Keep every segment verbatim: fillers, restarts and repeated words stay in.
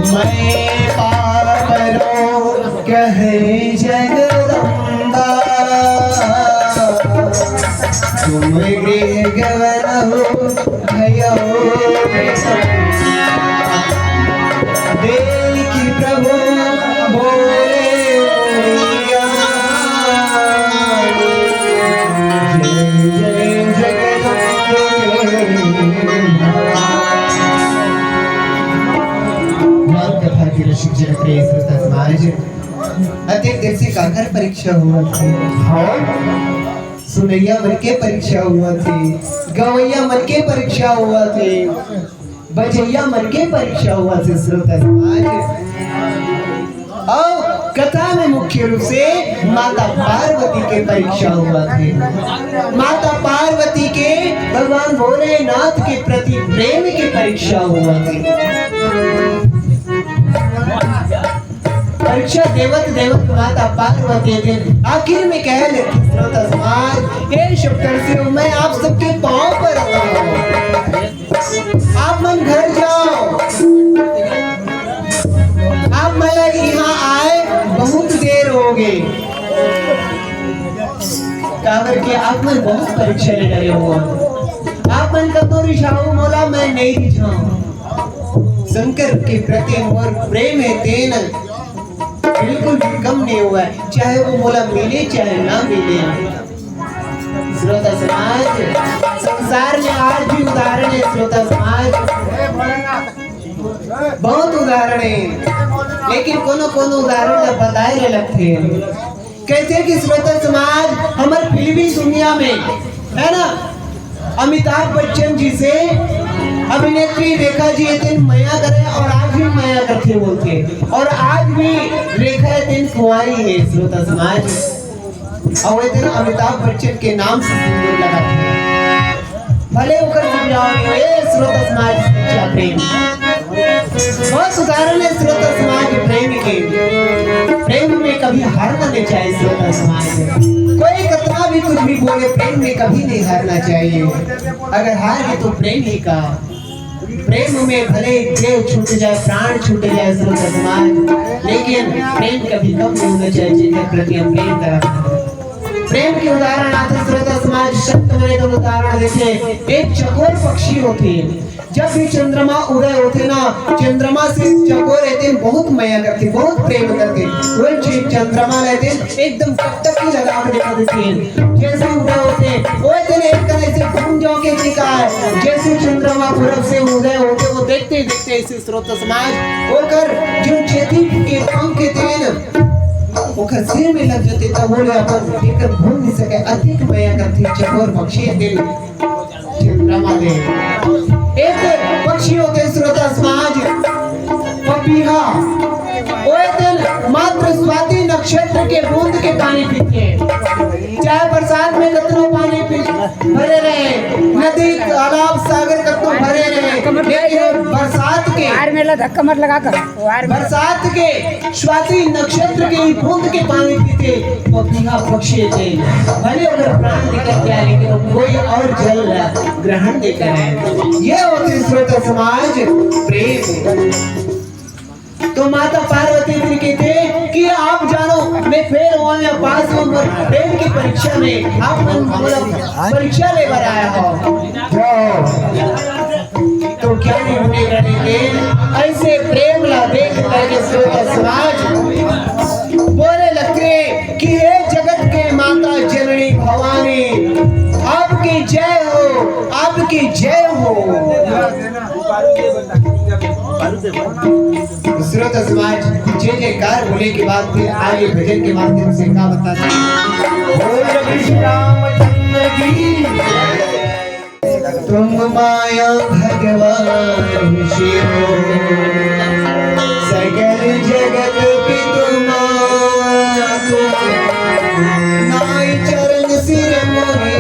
मैं पापरो कहे जगदम्बा, तुम गृह गवन हो भयो। देख प्रभु बोले मोरिया, जय जय जगदम्बे। बाल कथा के रसिक जन प्रिय श्रोता समाज, अतेक दिन से काकर परीक्षा होवत हे? हाँ, सुनइया मन के परीक्षा होवत हे, गवइया मन के परीक्षा होवत हे, बजइया मन के परीक्षा होवत हे श्रोता समाज। अउ कथा में मुख्य रूप से माता पार्वती के परीक्षा होवत हे, माता पार्वती के भगवान भोलेनाथ के प्रति प्रेम के परीक्षा होवत हे। परीक्षा देवत देवत माता पार्वती के आखिर में कहे लगी, श्रोता समाज, हे सप्तर्षियों, मैं आप सबके पाँव पर आता हूँ, आप मन घर जाओ, आप मन ला यहाँ आए बहुत देर हो गए, काबर के आप मन बहुत परीक्षा ले रहे हो। आप मन कतो रिझाओ मोला, मैं नहीं रिझाऊं। शंकर के प्रति मोर प्रेम हे तेन बिल्कुल भी कम नहीं हुआ है, चाहे वो मोला मिले चाहे ना मिले। श्रोता समाज, संसार में आज भी उदाहरण हे श्रोता समाज, बहुत उदाहरण हे, लेकिन कोनो कोनो उदाहरण ला बताए ले लगथे। कहथे कि श्रोता समाज, हमर फिल्मी दुनिया में, है ना, अमिताभ बच्चन जी से अभिनेत्री रेखा जी एतेन मया करे और आज भी मया करथे बोलथे, और आज भी रेखा एतेन कुंवारी हे श्रोता समाज, और एतेन अमिताभ बच्चन के नाम से सिंदूर लगाथे। भले ओकर समझाओ नहीं, ए श्रोता समाज, सच्चा प्रेम। बहुत उदाहरण हे श्रोता समाज प्रेम के। प्रेम में कभी हारना नहीं चाहिए श्रोता समाज। कोई कितना भी कुछ भी बोले, प्रेम में कभी नहीं हारना चाहिए। अगर हार गए तो प्रेम ही का, प्रेम में भले देह छूट जाए, प्राण छूट जाए श्रोता समाज, लेकिन प्रेम कभी कम नहीं होना चाहिए, जेकर प्रति हम प्रेम करत हन। प्रेम के उदाहरण आथे श्रोता समाज, संत मन एदे उदाहरण देथे, एक चकोर पक्षी होथे, जब भी चंद्रमा उदय होथे ना, चंद्रमा से चकोर एतेन बहुत मया करथे, बहुत प्रेम करथे। वही चीज चंद्रमा ला एतेन एकदम टकटकी लगा के देखा देथे। जैसे उदय होथे, वो एतेन एक तरह से घूम जाओ के देखा है। जैसे चंद्रमा पूरब से उदय होथे, वो देखते ही देखते ऐसे श्रोता समाज ओकर जो चेती के पंख एतेन ओकर सिर में लग जाथे, तब बोले अपन एकर भूल नहीं सके, अधिक मया करथे चकोर पक्षी एतेन। चंद्रमा ले। एक पक्षी होथे श्रोता समाज, पपीहा। वो एतेन मात्र स्वाति नक्षत्र के बूंद के पानी पीथे। चाहे बरसात में कतनो पानी पी, भरे रहे, नदी, तालाब, सागर कतनो भरे रहे, लेकिन बरसात के यार, मेला धक्का मत लगा कर। बरसात के स्वाति नक्षत्र के ही बूंद के पानी पीथे, पपीहा पक्षी थे। भले ओकर प्राण निकल जाए, लेकिन वो कोई और जल ग्रहण नहीं करे। ये होथे श्रोता समाज प्रेम। तो माता पार्वती फिर कहथे कि आप जानो, मैं फेल हों या पास हों, पर प्रेम की परीक्षा में आप मन मोला परीक्षा ले बर आया हो। तो क्या नहीं होने करेंगे ऐसे प्रेम ला देख करके श्रोता समाज बोले लगथे कि हे जगत के माता जननी भवानी, आपकी जय हो, आपकी जय हो। श्रोता समाज, जय जयकार बोले के बाद फिर आगे भजन के माध्यम से का बताते हैं। बोल कृष्ण रामचंद्र की। तुम माया भगवान शिव, सकल जगत पितु मातु, नाई चरण सिर मुनि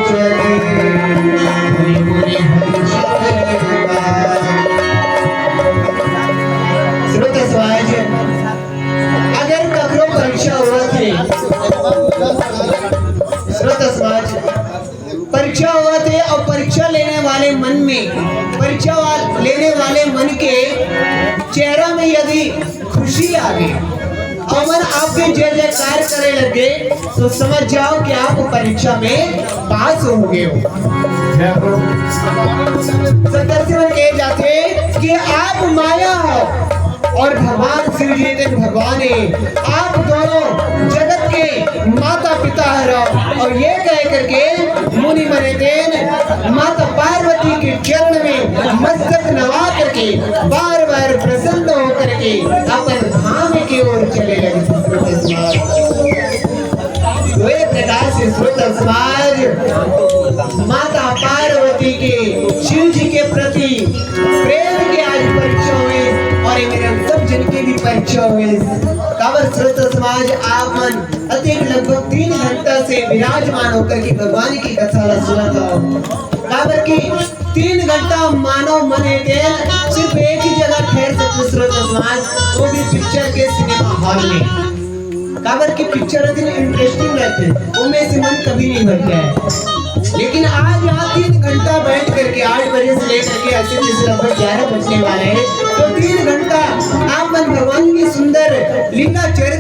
जग, मुनि मुनि हरि चरण पाद। श्रोता समाज, अगर ककरो परीक्षा होवत हे, श्रोता समाज, परीक्षा होवत हे और परीक्षा लेने वाले मन में, परीक्षा वाल-, लेने वाले हमन आपके जय जयकार करे लगे, तो समझ जाओ कि आप परीक्षा में पास हो गए हो। सत्तर से कहे जाते कि आप माया हो और भगवान शिव जी ने भगवान है, आप दोनों जगत के माता पिता हरो। और ये कह करके मुनि मने तेन माता पार्वती के चरण में मस्तक नवा करके बार बार प्रसन्न होकर के अपन धाम की ओर चले लगे। वे प्रकाश श्रोता समाज, माता पार्वती के शिव जी के प्रति प्रेम के आज परीक्षा हुए और ये मेरे सब जन के भी परीक्षा हुए। काबर श्रोता समाज, आप मन अतिक लगभग तीन घंटा से विराजमान होकर के भगवान की कथा ला सुना था। काबर की तीन घंटा मानव मन है तेन सिर्फ एक ही जगह ठहर सकते श्रोता समाज, वो भी पिक्चर के सिनेमा हॉल में। काबर की पिक्चर दिन इंटरेस्टिंग रहते, उनमें से मन कभी नहीं भरता है। लेकिन आज यहाँ तीन घंटा बैठ करके आठ बजे से लेकर के ऐसे जैसे लगभग ग्यारह बजने वाले हैं, तो तीन घंटा आप मन भगवान की सुन